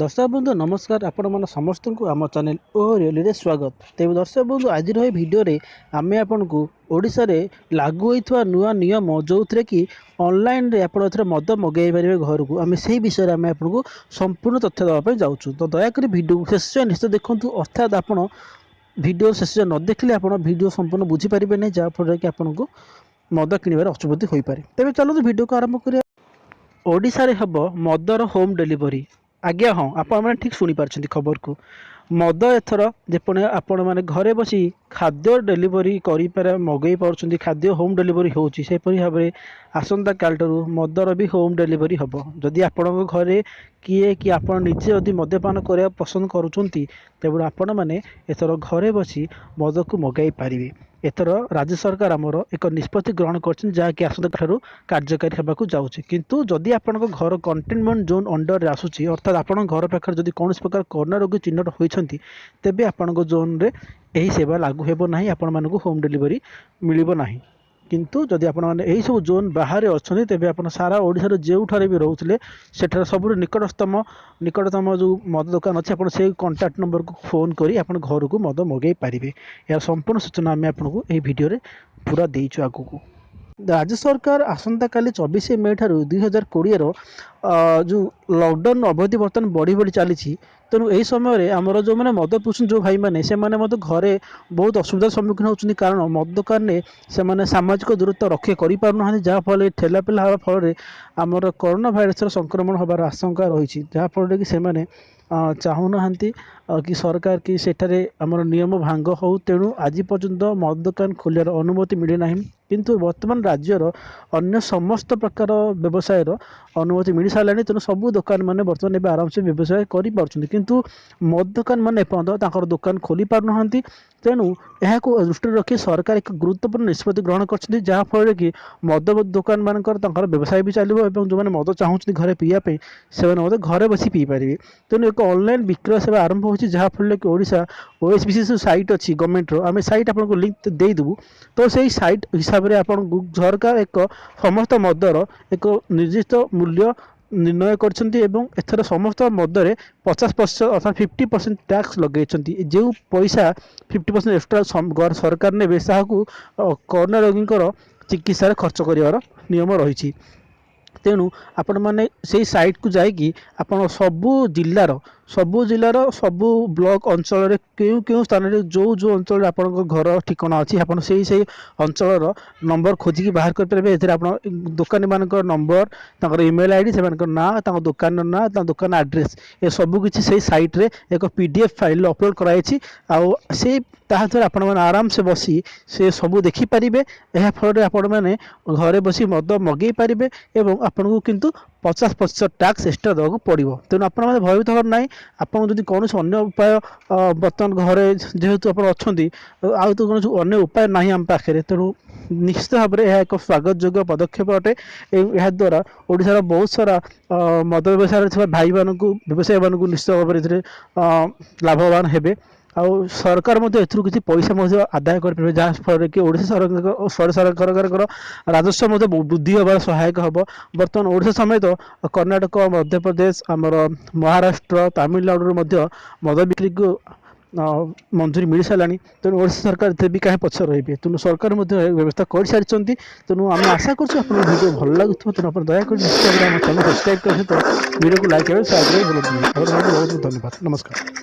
ଦର୍ଶକ ବନ୍ଧୁ, ନମସ୍କାର। ଆପଣମାନେ ସମସ୍ତଙ୍କୁ ଆମ ଚ୍ୟାନେଲ ଓ ରିଅଲିରେ ସ୍ୱାଗତ। ତେବେ ଦର୍ଶକ ବନ୍ଧୁ, ଆଜିର ଏହି ଭିଡ଼ିଓରେ ଆମେ ଆପଣଙ୍କୁ ଓଡ଼ିଶାରେ ଲାଗୁ ହୋଇଥିବା ନୂଆ ନିୟମ, ଯେଉଁଥିରେ କି ଅନଲାଇନରେ ଆପଣ ଏଥିରେ ମଦ ମଗାଇ ପାରିବେ ଘରକୁ, ଆମେ ସେହି ବିଷୟରେ ଆମେ ଆପଣଙ୍କୁ ସମ୍ପୂର୍ଣ୍ଣ ତଥ୍ୟ ଦେବା ପାଇଁ ଯାଉଛୁ। ତ ଦୟାକରି ଭିଡ଼ିଓକୁ ଶେଷ ଯାଏଁ ନିଶ୍ଚିତ ଦେଖନ୍ତୁ। ଅର୍ଥାତ୍ ଆପଣ ଭିଡ଼ିଓ ଶେଷ ଯାଏଁ ନ ଦେଖିଲେ ଆପଣ ଭିଡ଼ିଓ ସମ୍ପୂର୍ଣ୍ଣ ବୁଝିପାରିବେ ନାହିଁ, ଯାହାଫଳରେ କି ଆପଣଙ୍କୁ ମଦ କିଣିବାରେ ଅସୁବିଧା ହୋଇପାରେ। ତେବେ ଚାଲନ୍ତୁ, ଭିଡ଼ିଓକୁ ଆରମ୍ଭ କରିବା। ଓଡ଼ିଶାରେ ହେବ ମଦର ହୋମ୍ ଡେଲିଭରି। ଆଜ୍ଞା ହଁ, ଆପଣମାନେ ଠିକ୍ ଶୁଣିପାରିଛନ୍ତି ଖବରକୁ। ମଦ ଏଥର ଯେପରି ଆପଣମାନେ ଘରେ ବସି ଖାଦ୍ୟ ଡେଲିଭରି କରିପାରେ, ମଗାଇ ପାରୁଛନ୍ତି, ଖାଦ୍ୟ ହୋମ୍ ଡେଲିଭରି ହେଉଛି, ସେହିପରି ଭାବରେ ଆସନ୍ତାକାଲିଠାରୁ ମଦର ବି ହୋମ୍ ଡେଲିଭରି ହେବ। ଯଦି ଆପଣଙ୍କ ଘରେ କିଏ କି ଆପଣ ନିଜେ ଯଦି ମଦ୍ୟପାନ କରିବାକୁ ପସନ୍ଦ କରୁଛନ୍ତି, ତେବେ ଆପଣମାନେ ଏଥର ଘରେ ବସି ମଦକୁ ମଗାଇ ପାରିବେ। ଏଥର ରାଜ୍ୟ ସରକାର ଆମର ଏକ ନିଷ୍ପତ୍ତି ଗ୍ରହଣ କରିଛନ୍ତି, ଯାହାକି ଆସନ୍ତାକାଲିଠାରୁ କାର୍ଯ୍ୟକାରୀ ହେବାକୁ ଯାଉଛି। କିନ୍ତୁ ଯଦି ଆପଣଙ୍କ ଘର କଣ୍ଟେନମେଣ୍ଟ ଜୋନ୍ ଅଣ୍ଡରରେ ଆସୁଛି, ଅର୍ଥାତ୍ ଆପଣଙ୍କ ଘର ପାଖରେ ଯଦି କୌଣସି ପ୍ରକାର କରୋନା ରୋଗୀ ଚିହ୍ନଟ ହୋଇଛନ୍ତି, ତେବେ ଆପଣଙ୍କ ଜୋନ୍ରେ ଏହି ସେବା ଲାଗୁ ହେବ ନାହିଁ, ଆପଣମାନଙ୍କୁ ହୋମ୍ ଡେଲିଭରି ମିଳିବ ନାହିଁ। କିନ୍ତୁ ଯଦି ଆପଣମାନେ ଏହିସବୁ ଜୋନ୍ ବାହାରେ ଅଛନ୍ତି, ତେବେ ଆପଣ ସାରା ଓଡ଼ିଶାର ଯେଉଁଠାରେ ବି ରହୁଥିଲେ, ସେଠାରେ ସବୁଠୁ ନିକଟତମ ଯେଉଁ ମଦ ଦୋକାନ ଅଛି, ଆପଣ ସେଇ କଣ୍ଟାକ୍ଟ ନମ୍ବରକୁ ଫୋନ୍ କରି ଆପଣ ଘରକୁ ମଦ ମଗାଇ ପାରିବେ। ଏହାର ସମ୍ପୂର୍ଣ୍ଣ ସୂଚନା ଆମେ ଆପଣଙ୍କୁ ଏହି ଭିଡ଼ିଓରେ ପୁରା ଦେଇଛୁ। ଆଗକୁ ରାଜ୍ୟ ସରକାର ଆସନ୍ତାକାଲି 24 ମେ ଠାରୁ 2020ର ଯେଉଁ ଲକଡାଉନ୍ ଅବଧି ବର୍ତ୍ତମାନ ବଢ଼ି ବଢ଼ି ଚାଲିଛି, ତେଣୁ ଏହି ସମୟରେ ଆମର ଯେଉଁମାନେ ମଦ ପିଉଛନ୍ତି, ଯେଉଁ ଭାଇମାନେ, ସେମାନେ ମଧ୍ୟ ଘରେ ବହୁତ ଅସୁବିଧାର ସମ୍ମୁଖୀନ ହେଉଛନ୍ତି। କାରଣ ମଦ ଦୋକାନରେ ସେମାନେ ସାମାଜିକ ଦୂରତ୍ୱ ରକ୍ଷା କରିପାରୁନାହାନ୍ତି, ଯାହାଫଳରେ ଠେଲାପେଲା ହେବା ଫଳରେ ଆମର କରୋନା ଭାଇରସର ସଂକ୍ରମଣ ହେବାର ଆଶଙ୍କା ରହିଛି। ଯାହାଫଳରେ କି ସେମାନେ ଚାହୁଁନାହାନ୍ତି କି ସରକାର କି ସେଠାରେ ଆମର ନିୟମ ଭଙ୍ଗ ହେଉ। ତେଣୁ ଆଜି ପର୍ଯ୍ୟନ୍ତ ମଦ ଦୋକାନ ଖୋଲିବାର ଅନୁମତି ମିଳିନାହିଁ। କିନ୍ତୁ ବର୍ତ୍ତମାନ ରାଜ୍ୟର ଅନ୍ୟ ସମସ୍ତ ପ୍ରକାର ବ୍ୟବସାୟର ଅନୁମତି ମିଳିସାରିଲାଣି। ତେଣୁ ସବୁ ଦୋକାନମାନେ ବର୍ତ୍ତମାନ ଏବେ ଆରାମସେ ବ୍ୟବସାୟ କରିପାରୁଛନ୍ତି। କିନ୍ତୁ ମଦ ଦୋକାନମାନେ ଏପର୍ଯ୍ୟନ୍ତ ତାଙ୍କର ଦୋକାନ ଖୋଲି ପାରୁନାହାନ୍ତି। ତେଣୁ ଏହାକୁ ଦୃଷ୍ଟିରେ ରଖି ସରକାର ଏକ ଗୁରୁତ୍ୱପୂର୍ଣ୍ଣ ନିଷ୍ପତ୍ତି ଗ୍ରହଣ କରିଛନ୍ତି, ଯାହାଫଳରେ କି ମଦ ଦୋକାନମାନଙ୍କର ତାଙ୍କର ବ୍ୟବସାୟ ବି ଚାଲିବ ଏବଂ ଯେଉଁମାନେ ମଦ ଚାହୁଁଛନ୍ତି ଘରେ ପିଇବା ପାଇଁ, ସେମାନେ ମଧ୍ୟ ଘରେ ବସି ପିଇପାରିବେ। ତେଣୁ ଏକ ଅନଲାଇନ୍ ବିକ୍ରୟ ସେବା ଆରମ୍ଭ ହୋଇଛି, ଯାହାଫଳରେ କି ଓଡ଼ିଶା ଓଏସ୍ବିସି ଯେଉଁ ସାଇଟ୍ ଅଛି ଗଭର୍ଣ୍ଣମେଣ୍ଟର, ଆମେ ସାଇଟ୍ ଆପଣଙ୍କୁ ଲିଙ୍କ୍ ଦେଇଦେବୁ। ତ ସେଇ ସାଇଟ୍ ହିସାବରେ ଆପଣଙ୍କୁ ସରକାର ଏକ ସମସ୍ତ ମଦର ଏକ ନିର୍ଦ୍ଦିଷ୍ଟ ମୂଲ୍ୟ ନିର୍ଣ୍ଣୟ କରିଛନ୍ତି ଏବଂ ଏଥର ସମସ୍ତ ମଦରେ 50% ଅର୍ଥାତ୍ 50% ଟ୍ୟାକ୍ସ ଲଗାଇଛନ୍ତି। ଯେଉଁ ପଇସା 50% ଏକ୍ସଟ୍ରା ସରକାର ନେବେ, ତାହାକୁ କରୋନା ରୋଗୀଙ୍କର ଚିକିତ୍ସାରେ ଖର୍ଚ୍ଚ କରିବାର ନିୟମ ରହିଛି। ତେଣୁ ଆପଣମାନେ ସେଇ ସାଇଟ୍କୁ ଯାଇକି ଆପଣ ସବୁ ଜିଲ୍ଲାର ସବୁ ବ୍ଲକ ଅଞ୍ଚଳରେ କେଉଁ କେଉଁ ସ୍ଥାନରେ, ଯେଉଁ ଯେଉଁ ଅଞ୍ଚଳରେ ଆପଣଙ୍କ ଘର ଠିକଣା ଅଛି, ଆପଣ ସେଇ ସେଇ ଅଞ୍ଚଳର ନମ୍ବର ଖୋଜିକି ବାହାର କରିପାରିବେ। ଏଥିରେ ଆପଣ ଦୋକାନୀମାନଙ୍କର ନମ୍ବର, ତାଙ୍କର ଇମେଲ୍ ଆଇଡ଼ି, ସେମାନଙ୍କ ନାଁ, ତାଙ୍କ ଦୋକାନର ନାଁ, ତାଙ୍କ ଦୋକାନ ଆଡ୍ରେସ୍, ଏ ସବୁ କିଛି ସେଇ ସାଇଟ୍ରେ ଏକ ପିଡିଏଫ୍ ଫାଇଲ୍ ଅପଲୋଡ଼ କରାଯାଇଛି। ଆଉ ସେଇ ତାହା ଦ୍ୱାରା ଆପଣମାନେ ଆରାମସେ ବସି ସେ ସବୁ ଦେଖିପାରିବେ। ଏହା ଫଳରେ ଆପଣମାନେ ଘରେ ବସି ମଦ ମଗେଇ ପାରିବେ ଏବଂ ଆପଣଙ୍କୁ କିନ୍ତୁ 50% ଟ୍ୟାକ୍ସ ଏକ୍ସଟ୍ରା ଦେବାକୁ ପଡ଼ିବ। ତେଣୁ ଆପଣମାନେ ଭୟଭୀତ ହେବାର ନାହିଁ। ଆପଣଙ୍କୁ ଯଦି କୌଣସି ଅନ୍ୟ ଉପାୟ, ବର୍ତ୍ତମାନ ଘରେ ଯେହେତୁ ଆପଣ ଅଛନ୍ତି, ଆଉ ତ କୌଣସି ଅନ୍ୟ ଉପାୟ ନାହିଁ ଆମ ପାଖରେ। ତେଣୁ ନିଶ୍ଚିତ ଭାବରେ ଏହା ଏକ ସ୍ୱାଗତ ଯୋଗ୍ୟ ପଦକ୍ଷେପ ଅଟେ। ଏହାଦ୍ୱାରା ଓଡ଼ିଶାର ବହୁତ ସାରା ମଦ ବ୍ୟବସାୟରେ ଥିବା ଭାଇମାନଙ୍କୁ, ବ୍ୟବସାୟୀମାନଙ୍କୁ ନିଶ୍ଚିତ ଭାବରେ ଏଥିରେ ଲାଭବାନ ହେବେ। ଆଉ ସରକାର ମଧ୍ୟ ଏଥିରୁ କିଛି ପଇସା ମଧ୍ୟ ଆଦାୟ କରିପାରିବେ, ଯାହାଫଳରେ କି ଓଡ଼ିଶା ସରକାରଙ୍କର ରାଜସ୍ୱ ମଧ୍ୟ ବୃଦ୍ଧି ହେବାର ସହାୟକ ହେବ। ବର୍ତ୍ତମାନ ଓଡ଼ିଶା ସମେତ କର୍ଣ୍ଣାଟକ, ମଧ୍ୟପ୍ରଦେଶ, ଆମର ମହାରାଷ୍ଟ୍ର, ତାମିଲନାଡ଼ୁରୁ ମଧ୍ୟ ମଦ ବିକ୍ରିକୁ ମଞ୍ଜୁରୀ ମିଳିସାରିଲାଣି। ତେଣୁ ଓଡ଼ିଶା ସରକାର ଏଥିରେ ବି କାହିଁ ପଛରେ ରହିବେ? ତେଣୁ ସରକାର ମଧ୍ୟ ଏ ବ୍ୟବସ୍ଥା କରିସାରିଛନ୍ତି। ତେଣୁ ଆମେ ଆଶା କରୁଛୁ ଆପଣଙ୍କୁ ଭିଡ଼ିଓ ଭଲ ଲାଗୁଥିବ। ତେଣୁ ଆପଣ ଦୟାକରି ନିଶ୍ଚିତ ଭାବରେ ଆମ ଚ୍ୟାନେଲ୍ ସବସ୍କ୍ରାଇବ୍ କରିବା ସହିତ ଭିଡ଼ିଓକୁ ଲାଇକ୍ ଏବଂ ସେୟାର କରିବାକୁ ଭୁଲନ୍ତୁ ନାହିଁ। ଆପଣମାନଙ୍କୁ ବହୁତ ବହୁତ ଧନ୍ୟବାଦ। ନମସ୍କାର।